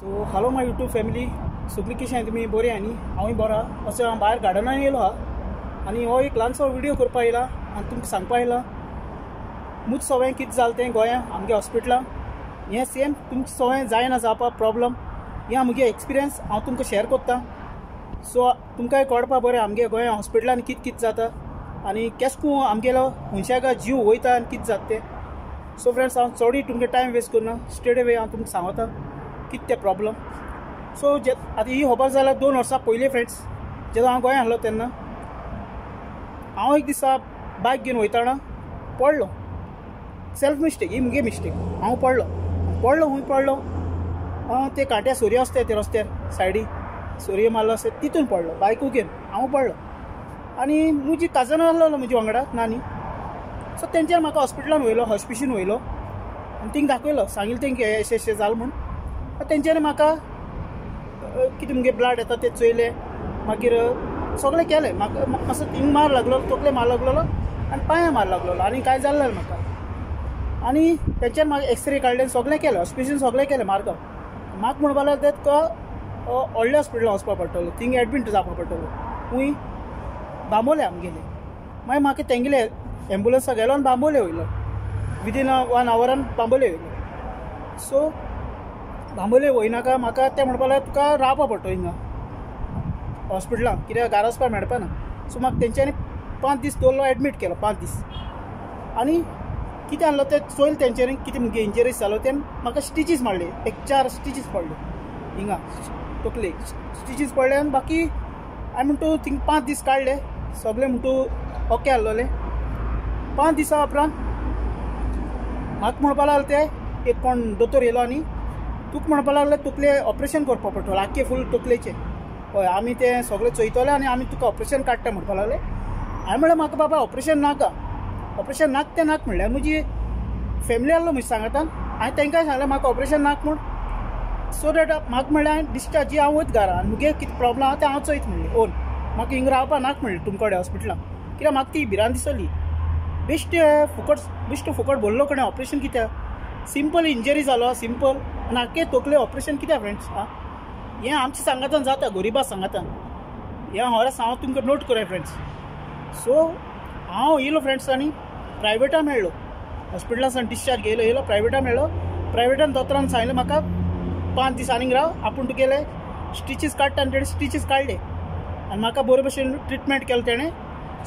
So hello my YouTube family, सगळी कशी तुमी बरी आनी हांवूय बरो आहा. अशें हांव भायर गार्डनान येयलो आहा आनी हो एक ल्हानसो व्हिडियो करपा येयला आनी तुमकां सांगपा येयला मुज सवंय कितें जालें तें गोंया आमगे हॉस्पिटलान. हें सेम तुमचें सवंय जायना जावपा प्रॉब्लम, हें म्हगे एक्सपिरियन्स हांव तुमकां शेअर करता. सो तुमकांय कळपा बरें आमगे गोंया हॉस्पिटलान कितें कितें जाता आनी केसकू आमगेलो मनशाक जीव वयता आनी कितें जाता तें. सो फ्रेंड्स, हांव चडूय तुमकां टायम वेस्ट करना, स्ट्रेट अवे हांव तुमकां सांगता कितें तें प्रॉब्लम. सो जे आतां ही खबर जाल्यार 2 वर्सां पयलीं फ्रेंड्स, जेन्ना हांव गोंया आसलो तेन्ना हांव एक दिसा बायक घेवन वयतना पडलो. सेल्फ मिस्टेक, ही मुगे मिस्टेक. हांव पडलो पडलो खूंय पडलो, ते कांट्या सोरयो आसता ते रस्त्यार सायडी सोरयो मारलो आसता तितून पडलो बायकू घेवन हांव पडलो. आनी म्हजी काजन आसलो म्हजे वांगडा नानी. सो तेंच्यान म्हाका हॉस्पिटलान व्हयलो, हॉस्पिशीन व्हयलो आनी थिंग दाखयलो, सांगिल्लें तेंकां अशें अशें जालें म्हूण. तेंच्यांनी म्हाका कितें मुगे ब्लड येता तें चोयलें, मागीर सगळें केलें. म्हाका मातसो थिंग मार लागलो, तकले मार लागलेलो आनी पांया मार लागलेलो आनी कांय जाल्लें म्हाका. आनी तेंच्यान म्हाका एक्सरे काडले, सगळें केलें, हॉस्पिटलान सगळें केलें. मार्गांव म्हाका म्हणपाक लागले तुका व्हडल्या हॉस्पिटलान वचपा पडटलो, थिंग एडमीट जावपा पडटलो, खूंय बांबोले आमगेले. मागीर म्हाका तेंगेले एम्बुलन्सा गेलो आनी बांबोले वयलो, विदीन 1 आवरान बांबोले वयलो. सो बांबोले वयनाका म्हाका तें म्हणपाक लागलें तुका रावपा पडटलो हिंगा हॉस्पिटलान, कित्याक घरा वचपाक मेळपा ना. सो म्हाका तेंच्यांनी 5 दीस दवरलो, एडमीट केलो 5 दीस. आनी कितें आहलो तें चोयलें तेंच्यांनी कितें मुगे इंजरीज जालो तें, म्हाका स्टिचीस मारले, एक 4 स्टिचीस पडले हिंगा तकलेक स्टिचीस पडले. आनी बाकी हांवें म्हणटू थिंग 5 दीस काडले सगळें, म्हणटू ओके आहलोलें. 5 दिसां उपरांत म्हाका म्हणपाक लागलें ते एक कोण दोतोर येयलो आनी तुका म्हणपाक लागलें तकले ऑपरेशन करपाक पडटलो आख्खे फूल तकलेचें. हय आमी तें सगळें चोयतले आनी आमी तुका ऑपरेशन काडटा म्हणपाक लागले. हांवें म्हणलें म्हाका बाबा ऑपरेशन नाका, ऑपरेशन नाक तें नाक म्हणल्यार म्हजी फॅमिली आहलो म्हजी सांगातान, हांवें तांकांय सांगलें म्हाका ऑपरेशन नाक म्हूण. सो that म्हाका म्हणलें हांवें डिस्चार्ज हांव वयत घरा आनी मुगे कितें प्रॉब्लम आहा तें हांव चोयत म्हणलें ओन, म्हाका हिंगा रावपा नाक म्हणलें तुमचे कडेन हॉस्पिटलान, कित्याक म्हाका ती भिरांत दिसली. बेश्टे फुकट बेश्टे फुकट बोल्लो कडेन ऑपरेशन कित्याक, सिंपल इंजरी जालो सिंपल आनी आख्खे तकले ऑपरेशन कित्याक फ्रेंड्स. आं हें आमच्या सांगातान जाता, गरिबा सांगातान. हें होरस हांव तुमकां नोट कराय फ्रेंड्स. सो हांव येयलो फ्रेंड्स आनी प्रायवेटा मेळ्ळो, हॉस्पिटलान डिस्चार्ज घेयलो, येयलो प्रायवेटा मेळ्ळो. प्रायवेटान दोतोरान सांगलें म्हाका 5 दीस आनीक राव, आपूण तुगेले स्टिचीस काडटा. आनी तेणें स्टिचीस काडले आनी म्हाका बरे भशेन ट्रिटमेंट केलें तेणें,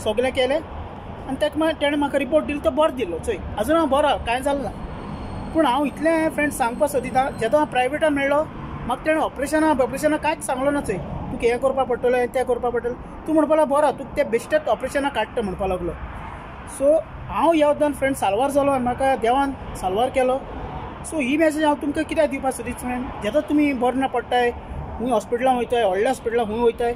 सगळें केलें. आनी ताका तेणें म्हाका रिपोर्ट दिलो तो बरो दिलो. चोय अजून हांव बरो, कांय जालें ना. पूण हांव इतलें फ्रेंड्स सांगपा सोदिता, जेन्ना हांव प्रायवेटान मेळ्ळो म्हाका तेणें ऑपरेशना ऑपरेशना कांयच सांगलो ना. चोय तुका हें करपा पडटलें तें करपा पडटलें, तूं म्हणपाक लागलो बरो तुका तें बेश्टेच ऑपरेशना काडटा म्हणपाक लागलो. सो हांव ह्या वखदान फ्रेंड साल्वार जालो आनी म्हाका देवान साल्वार केलो. सो ही मॅसेज हांव तुमकां कित्याक दिवपाक सोदीत फ्रेंड, जेन्ना तुमी बरें ना पडटाय, खूंय हॉस्पिटलान वयताय, व्हडल्या हॉस्पिटलान खूंय वयताय,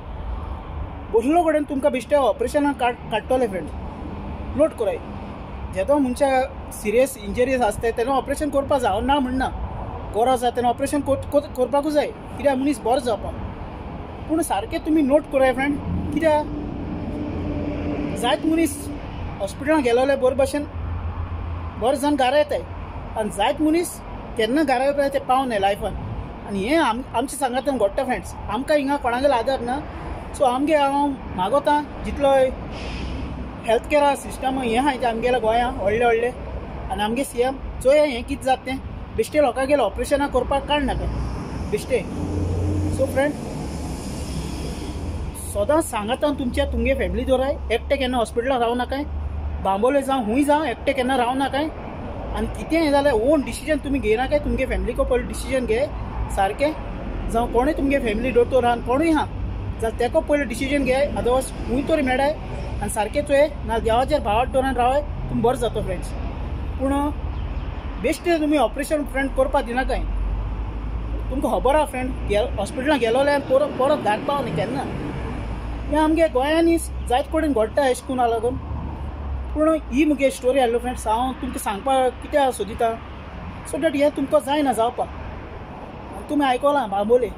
बसलो कडेन तुमकां बेश्टे ऑपरेशनां काडटले फ्रेंड. नोट कराय, जेन्ना मनशाक सिरियस इंजरीज आसता तेन्ना ऑपरेशन करपाक जाय, हांव ना म्हणना, गरज आसा तेन्ना ऑपरेशन करपाकूच जाय, कित्याक मनीस बरो जावपाक. पूण सारकें तुमी नोट कराय फ्रेंड, कित्याक जायत मनीस हॉस्पिटलान गेलोले बरे भशेन बरें जावन घरा येताय आनी जायत मनीस केन्ना घरा येवपाक ते पावनाय लायफान. आनी हें आमच्या सांगातान घडटा फ्रेंड्स, आमकां हिंगा कोणागेलो आदार ना. सो आमगे हांव मागोता जितलो हेल्थ केअर सिस्टम हें आहा तें आमगेल्या गोंया व्हडले व्हडले आनी आमगे सीएम चोया हें कितें जाता तें, बेश्टे लोकां गेले ऑपरेशनां करपाक काडनाका बेश्टे. सो फ्रेंड सदांच सांगातान तुमच्या तुमगे फॅमिली दवराय, एकटे केन्ना हॉस्पिटलान रावं नाकाय, बांबोले जावं खूंय जावं एकटे केन्ना रावं नाकाय. आनी कितेंय जाल्यार ओन डिसिजन तुमी घेयनाकाय, तुमगे फॅमिलीको पयलीं डिसिजन घे सारकें. जावं कोणूय तुमगे फॅमिली दोतोर आहा कोणूय आहा जाल्यार तेको पयलीं डिसिजन घे, अदरवायज खूंय तरी मेळाय आनी सारकें चोय, ना देवाचेर भावार्थ दवरून रावाय, तुमी बरें जातो फ्रेंड्स. पूण बेश्टे तुमी ऑपरेशन फ्रेंड करपाक दिनाकाय. तुमकां खबर आहा फ्रेंड, हॉस्पिटलान गेलोले आनी परत परत घात पावना केन्ना. हें आमगे गोंयांनी जायत कडेन घडटा अशें करून लागून. पूण ही मुगे स्टोरी आहलो फ्रेंड्स, हांव तुमकां सांगपाक कित्याक सोदिता, सो that हें तुमकां जायना जावपाक. तुमी आयकलां बांबोले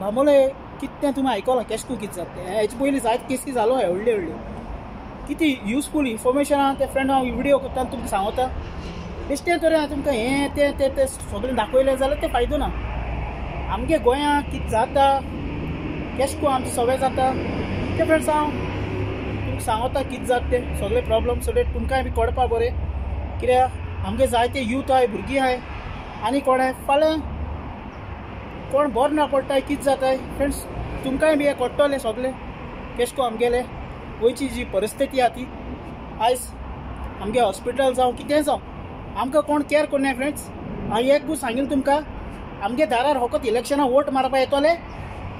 बांबोले कितें तुमी आयकलां केशकू कितें जाता तें, हेचे पयलीं जायत केसी जालो व्हडल्यो व्हडल्यो. कितें युजफूल इन्फॉर्मेशन आहा तें फ्रेंड हांव व्हिडियो करता तुमकां सांगता. बेश्टें तरेन तुमकां हें तें तें तें सगळें दाखयलें जाल्यार तें फायदो ना. आमगे गोंया कितें जाता, केश करून आमचें सगळें जाता तें फ्रेंड्स हांव तुमकां सांगता कितें जाता तें सगळे प्रॉब्लम सगळे तुमकांय बी कळपा बरें. कित्याक आमगे जायते यूथ आहाय, भुरगीं आहाय आनी कोण आहाय, फाल्यां कोण बरो ना पडटाय कितें जाताय फ्रेंड्स तुमकांय बी हें कळटलें सगळें केश करून आमगेलें गोंयची जी परिस्थिती आहा ती. आयज आमगे हॉस्पिटल जावं कितें जावं आमकां कोण कॅर करनाय फ्रेंड्स. हांव एक सांगील तुमकां, आमगे दारार फकत इलेक्शनाक वोट मारपा येतले,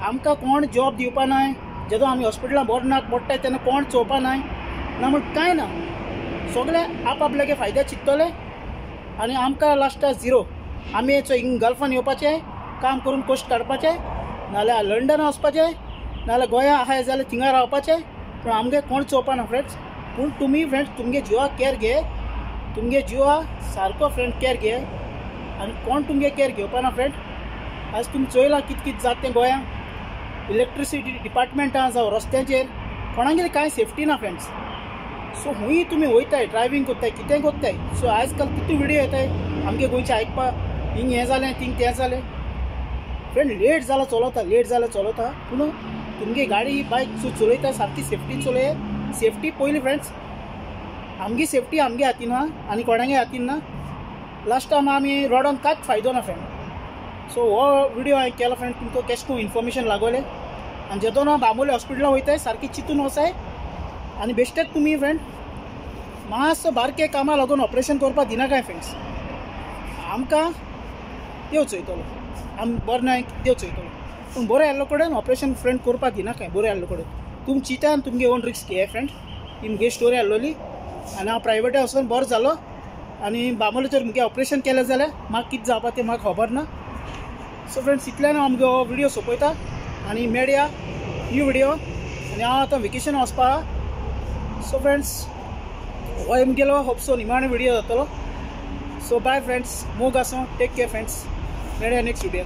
आमकां कोण जॉब दिवपा नाय. जेदो आमी हॉस्पिटलां बरो ना पडटाय तेन्ना कोण चोवपा नाय ना म्हण कांय ना, सगळे आपआपल्यागे फायदे चिंततले आनी आमकां लास्टाक झिरो. आमी हिंग गल्फान येवपाचें, काम करून कश्ट काडपाचें, नाल्यार लंडन वचपाचें, नाल्यार गोंया आहाय जाल्यार थिंगा रावपाचें, पूण आमगे कोण चोवपा ना फ्रेंड्स. पूण तुमी फ्रेंड्स तुमगे जिवा केअर घे, तुमगे जिवा सारको फ्रेंड केअर घे आनी कोण तुमगे केअर घेवपा ना फ्रेंड. आज तुमी चोयलां कितें कितें जाता तें गोंया, इलेक्ट्रिसिटी डिपार्टमेंटां जावं रस्त्यांचेर कोणागेर कांय सेफ्टी ना फ्रेंड्स. सो हुंय तुमी वयताय, ड्रायव्हींग करताय, कितें करताय, सो आयज काल कितले व्हिडियो येताय आमगे गोंयचे आयकपाक, हिंग हें जालें थिंग तें जालें. फ्रेंड लेट जाला चलता, लेट जाला चलता, पूण तुमगे गाडी बायक चलयता सारकी सेफ्टी चलय. सेफ्टी पयली फ्रेंड्स, आमगे सेफ्टी आमगे हातीन आहा आनी कोणागे हातीन ना. लास्ट टायम आमी रोडान कांयच फायदो ना फ्रेंड. सो हो व्हिडियो हांवें केलो फ्रेंड तुमकां केश करून इन्फॉर्मेशन लागोलें. आनी जेदोन हांव बांबोळे हॉस्पिटलां वयताय सारकी चिंतून वचाय आनी बेश्टेच तुमी फ्रेंड मातसो बारके कामां लागून ऑपरेशन करपाक दिना काय फ्रेंड्स. आमकां देव चोयतलो, आम बरें ना देव चोयतलो, पूण बरें आयिल्लो कडेन ऑपरेशन फ्रेंड करपाक दिना काय. बरें आयिल्लो कडेन तुमी चिंता आनी तुमगे ओन रिस्क घेयाय फ्रेंड. ही मुगे स्टोरी आसलोली आनी हांव प्रायवेटा वचून बरो जालो आनी बांबोळे जर मुगे ऑपरेशन केलें जाल्यार म्हाका कितें जावपा तें म्हाका खबर ना. सो फ्रेंड्स इतल्यान हांव मुगे हो व्हिडियो सोंपयता आनी मेळया न्यू व्हिडियो. आनी हांव आतां वेकेशन वचपा आहा. सो फ्रेंड्स हो मुगेलो होपसो निमाणो व्हिडियो जातलो. सो बाय फ्रेंड्स, मोग आसूं, टेक केअर फ्रेंड्स, मेळया नेक्स्ट व्हिडियो.